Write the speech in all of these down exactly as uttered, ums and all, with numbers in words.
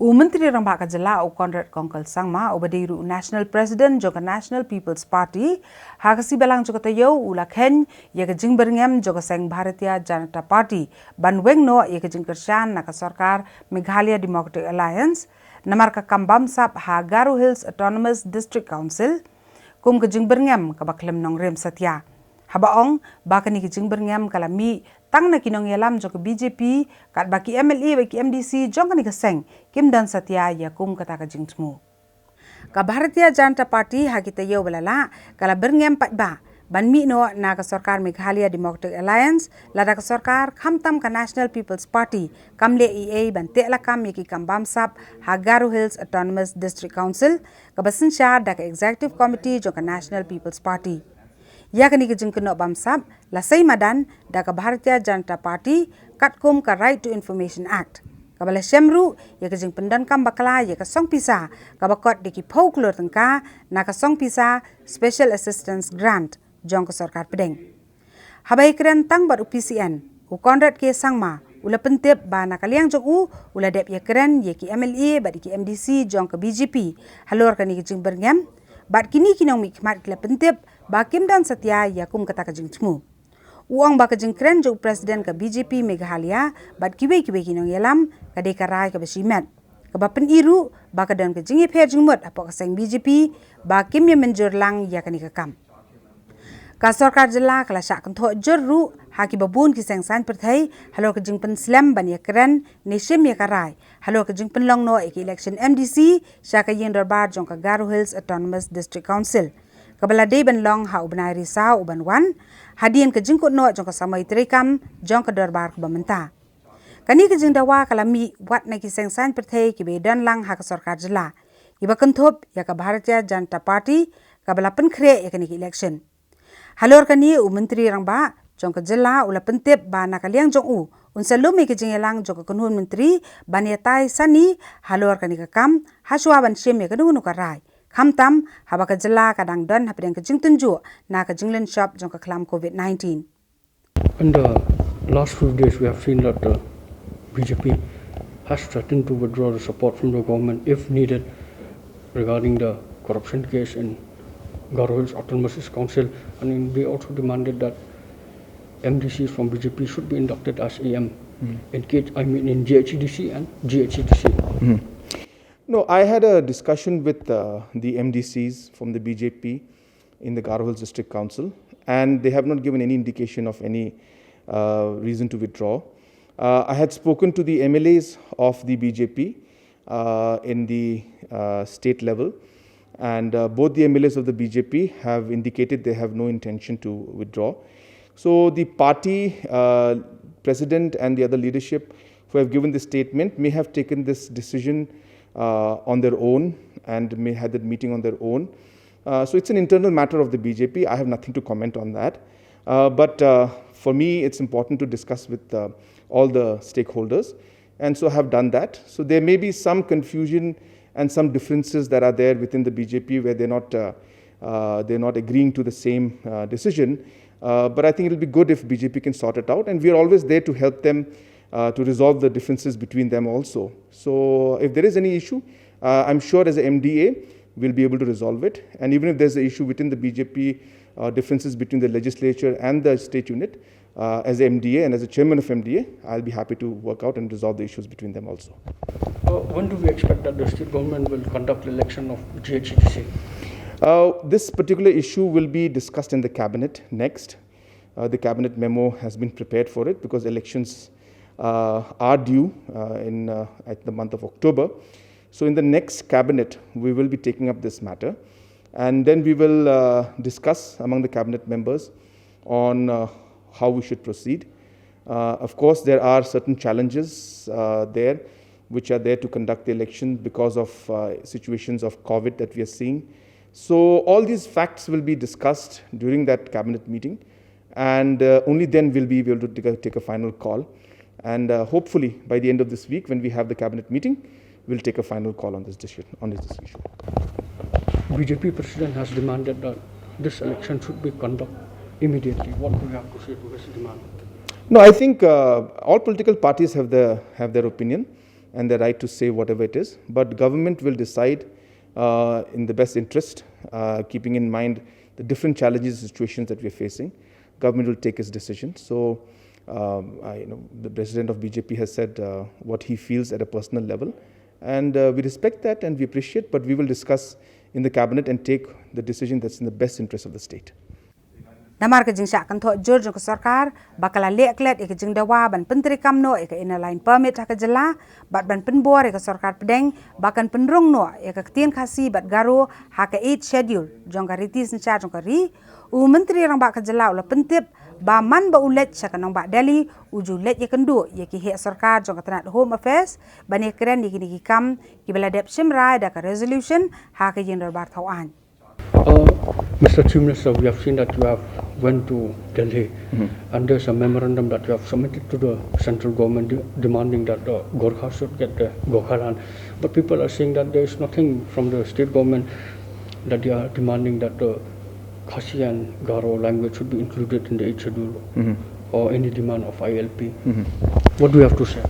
U Myntri Rangbah ka Jylla u Conrad Kongkal Sangma, uba dei ruh u National President jong ka National People's Party, ha ka sngi Balang jong ka taïew u la kheiñ ïa ka jingbyrngem jong ka seng Bharatiya Janata Party ban weng noh ïa ka jingkyrshan na ka sorkar Meghalaya Democratic Alliance namar ka kam bamsap ha Garo Hills Autonomous District Council kum ka jingbyrngem kaba khlem nongrim satia. Haba ong ba kane ka jingbyrngem ka la mih tang na ki nongïalam jong ka B J P, katba ki M L A bad ki M D C jong kane ka seng kim don satia ïa kum kata ka jingthmu. Ka Bharatiya Janata Party ha ki taïew ba la lah ka la byrngem paidbah ban mih noh na ka sorkar Meghalaya Democratic Alliance lada ka sorkar khamtam ka National People's Party kam leh ei ei ban teh lakam ïa ki kam bamsap ha Garo Hills Autonomous District Council, kaba synshar da ka Executive Committee jong ka National People's Party. Ïa kane ka jingkynnoh bamsap la sei madan da ka Bharatiya Janata Party katkum ka Right to Information Act, kaba la shem ruh ïa ka jingpyndonkam bakla ïa ka song pisa kaba kot da ki phew klur tyngka na ka song pisa Special Assistance Grant jong ka sorkar pdeng. Haba ïakren tang bad u P C N, u Conrad K Sangma u la pyntip ba na ka liang jong u u la dep ïakren ïa ki M L A bad ki M D C jong ka B J P halor kane ka jingbyrngem, bad kine ki nongmihkhmat ki la pyntip ba kim don satia ïa kum kata ka jingthmu. U ong ba ka jingkren jong u President ka B J P Meghalaya bad kiwei kiwei ki nongïalam ka dei ka rai kaba shimet, kaba pyni ruh ba ka don ka jingïapher jingmut hapoh ka seng B J P ba kim ïa mynjur lang ïa kane ka kam. Ka sorkar jylla ka la shah kynthoh jur ruh ha kiba bun ki seng saiñ pyrthei halor ka jingpynslem ban ïakren ne shim ïa ka rai halor ka jingpynlong noh ïa ka election M D C sha ka ïing dorbar jong ka Garo Hills Autonomous District Council, kaba la dei ban long ha u bnai Risaw u ban wan, hadien ka jingkut noh jong ka samoi treikam jong ka dorbar kaba mynta. Kane ka jingdawa ka la mih wat na ki seng saiñ pyrthei kiba ïadon lang ha ka sorkar jylla, kiba kynthup ïa ka Bharatiya Janata Party kaba la pynkhreh ïa kane ka election. Halor kane, u Myntri Rangbah jong ka jylla u la pyntip ba na ka liang jong u un sa lum ïa ka jingïalang jong ka kynhun myntri ban ïatai sani halor kane ka kam hashwa ban shim ïa kano kano ka rai, khamtam haba ka jylla ka dang don hapdeng ka jingtynjuh na ka jinglynshop jong ka khlam COVID nineteen. In the last few days, we have seen that the B J P has threatened to withdraw the support from the government if needed regarding the corruption case in Garo Hills Autonomous Council, and we also demanded that M D Cs from B J P should be inducted as A M in K H, I mean in G H A D C and G H A D C. No, I had a discussion with uh, the M D Cs from the B J P in the Garo Hills District Council, and they have not given any indication of any uh, reason to withdraw. Uh, I had spoken to the M L As of the B J P uh, in the uh, state level, and uh, both the M L As of the B J P have indicated they have no intention to withdraw. So the party uh, president and the other leadership who have given this statement may have taken this decision uh, on their own and may have that meeting on their own. Uh, so it's an internal matter of the B J P. I have nothing to comment on that. Uh, but uh, for me, it's important to discuss with uh, all the stakeholders, and so have done that. So there may be some confusion and some differences that are there within the B J P where they're not uh, uh, they're not agreeing to the same uh, decision. Uh, but I think it'll be good if B J P can sort it out, and we are always there to help them uh, to resolve the differences between them also. So if there is any issue, uh, I'm sure as a M D A, we'll be able to resolve it. And even if there's an issue within the B J P, uh, differences between the legislature and the state unit, uh, as a M D A and as a chairman of M D A, I'll be happy to work out and resolve the issues between them also. Uh, when do we expect that the state government will conduct the election of G H A D C? Uh, this particular issue will be discussed in the cabinet next. Uh, the cabinet memo has been prepared for it because elections uh, are due uh, in uh, at the month of October. So in the next cabinet, we will be taking up this matter, and then we will uh, discuss among the cabinet members on uh, how we should proceed. Uh, of course, there are certain challenges uh, there which are there to conduct the election because of uh, situations of COVID that we are seeing. So all these facts will be discussed during that cabinet meeting, and uh, only then we'll be able to take a, take a final call. And uh, hopefully, by the end of this week, when we have the cabinet meeting, we'll take a final call on this decision, on this issue. B J P president has demanded that this election should be conducted immediately. What do you have to say to this demand? No, I think uh, all political parties have their have their opinion. and the right to say whatever it is. But government will decide uh, in the best interest, uh, keeping in mind the different challenges and situations that we are facing. Government will take its decision. So, um, I, you know, the president of B J P has said uh, what he feels at a personal level, and uh, we respect that and we appreciate. But we will discuss in the cabinet and take the decision that's in the best interest of the state. Namar ka jingshah kynthoh jur jong ka sorkar ba ka la leh klet ïa ka jingdawa ban pyntreikam noh ïa ka Inner Line Permit ha ka jylla bad ban pynbor ïa ka sorkar pdeng ba kan pynrung noh ïa ka ktien Khasi bad Garo ha ka Eighth Schedule jong ka riti synshar jong ka ri. U Myntri Rangbah ka jylla u la pyntip ba man ba u leit sha ka nongbah Delhi u ju leit ïakynduh ïa ki heh sorkar jong ka tnat Home Affairs ban ïakren ïa kine ki kam kiba la dep shim rai da ka resolution ha ka ïing dorbar thaw aiñ. Uh, Mister Chief Minister, we have seen that you have went to Delhi, and there's a memorandum that you have submitted to the central government de- demanding that uh, Gorkha should get the Gorkha land. But people are saying that there is nothing from the state government that they are demanding that the Khasi and Garo language should be included in the Eighth Schedule or any demand of I L P. What do you have to say?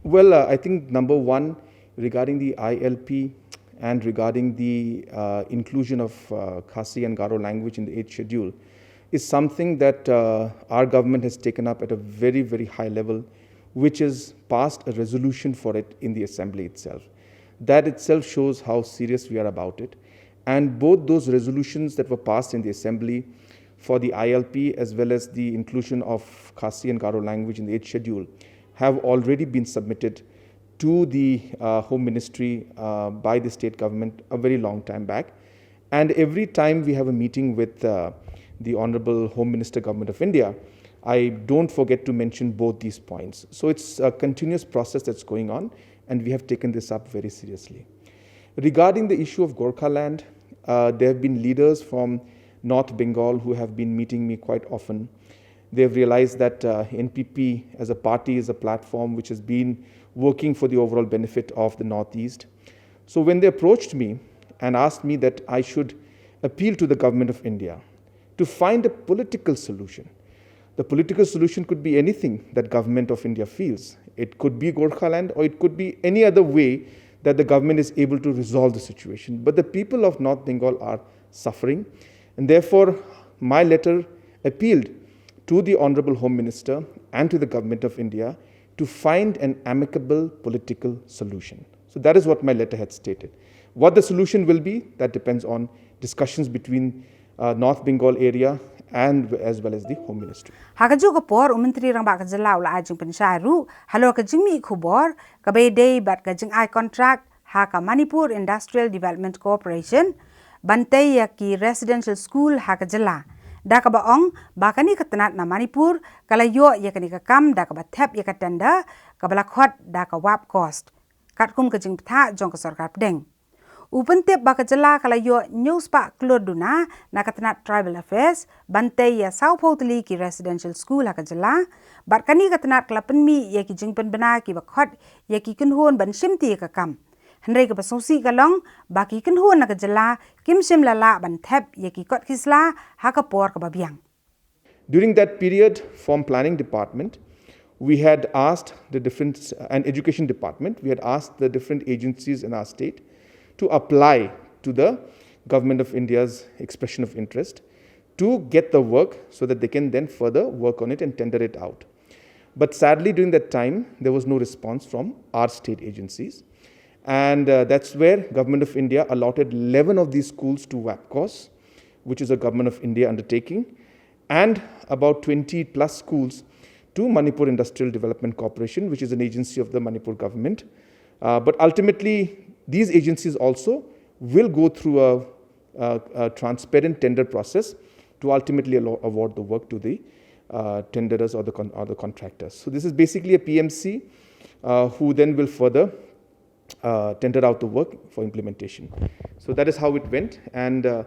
Well, uh, I think number one, regarding the I L P and regarding the uh, inclusion of uh, Khasi and Garo language in the Eighth Schedule, is something that uh, our government has taken up at a very, very high level, which has passed a resolution for it in the assembly itself. That itself shows how serious we are about it. And both those resolutions that were passed in the assembly for the I L P as well as the inclusion of Khasi and Garo language in the Eighth Schedule have already been submitted to the uh, Home Ministry uh, by the state government a very long time back. And every time we have a meeting with uh, the Honorable Home Minister, Government of India, I don't forget to mention both these points. So it's a continuous process that's going on, and we have taken this up very seriously. Regarding the issue of Gorkha land, uh, there have been leaders from North Bengal who have been meeting me quite often. They have realized that uh, N P P as a party is a platform which has been working for the overall benefit of the Northeast. So when they approached me and asked me that I should appeal to the government of India to find a political solution, the political solution could be anything that government of India feels. It could be Gorkhaland or it could be any other way that the government is able to resolve the situation. But the people of North Bengal are suffering, and therefore my letter appealed to the Honorable Home Minister and to the Government of India to find an amicable political solution. So that is what my letter had stated. What the solution will be, that depends on discussions between uh, North Bengal area and as well as the Home Ministry. Ha kajuh ka por, u Myntri Rangbah ka Jylla u la ai jingpynshai ruh halor ka jingmih khubor kaba ïadei bad ka jingai kontrak ha ka Manipur Industrial Development Corporation ban tei ïa ki residential school ha ka jylla, da kaba ong ba kane ka tnat na Manipur ka la ïoh ïa kane ka kam da kaba thep ïa ka tender kaba la khot da ka WAPCOST, katkum ka jingbthah jong ka sorkar pdeng. U pyntip ba ka jylla ka la ïoh hynñiew spah klur duna na ka tnat Tribal Affairs ban tei ïa sawphew tylli ki residential school ha ka jylla, bad kane ka tnat ka la pynmih ïa ki jingpynbna kiba khot ïa ki kynhun ban shimti ïa ka kam. Hynrei kaba sngewsih ka long ba ki kynhun na ka jylla kim shym la lah ban thep ïa ki kot ki sla ha ka por kaba biang. During that period, from planning department, we had asked the different, and education department, we had asked the different agencies in our state to apply to the Government of India's expression of interest to get the work so that they can then further work on it and tender it out. But sadly, during that time, there was no response from our state agencies. And uh, that's where Government of India allotted eleven of these schools to WAPCOS, which is a Government of India undertaking, and about twenty plus schools to Manipur Industrial Development Corporation, which is an agency of the Manipur government. Uh, but ultimately, these agencies also will go through a, a, a transparent tender process to ultimately allo- award the work to the uh, tenderers or the, con- or the contractors. So this is basically a P M C uh, who then will further uh, tender out the work for implementation. So that is how it went. And uh,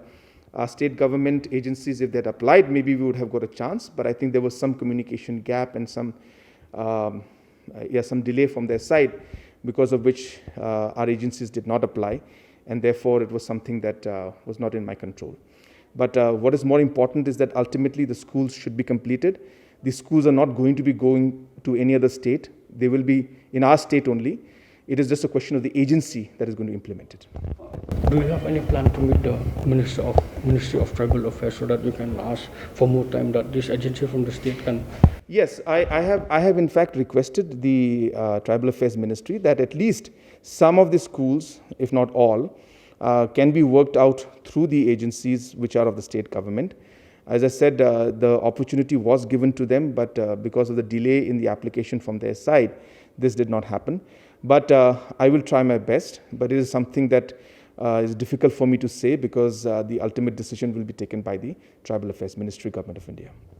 our state government agencies, if they had applied, maybe we would have got a chance. But I think there was some communication gap and some, um, uh, yeah, some delay from their side, because of which uh, our agencies did not apply, and therefore it was something that uh, was not in my control. But uh, what is more important is that ultimately the schools should be completed. The schools are not going to be going to any other state. They will be in our state only. It is just a question of the agency that is going to implement it. Do you have any plan to meet the Minister of Ministry of Tribal Affairs so that you can ask for more time that this agency from the state can? Yes, I, I have I have in fact requested the uh, Tribal Affairs Ministry that at least some of the schools, if not all, uh, can be worked out through the agencies which are of the state government. As I said, uh, the opportunity was given to them, but uh, because of the delay in the application from their side, this did not happen. But uh, I will try my best, but it is something that uh, is difficult for me to say because uh, the ultimate decision will be taken by the Tribal Affairs Ministry, Government of India.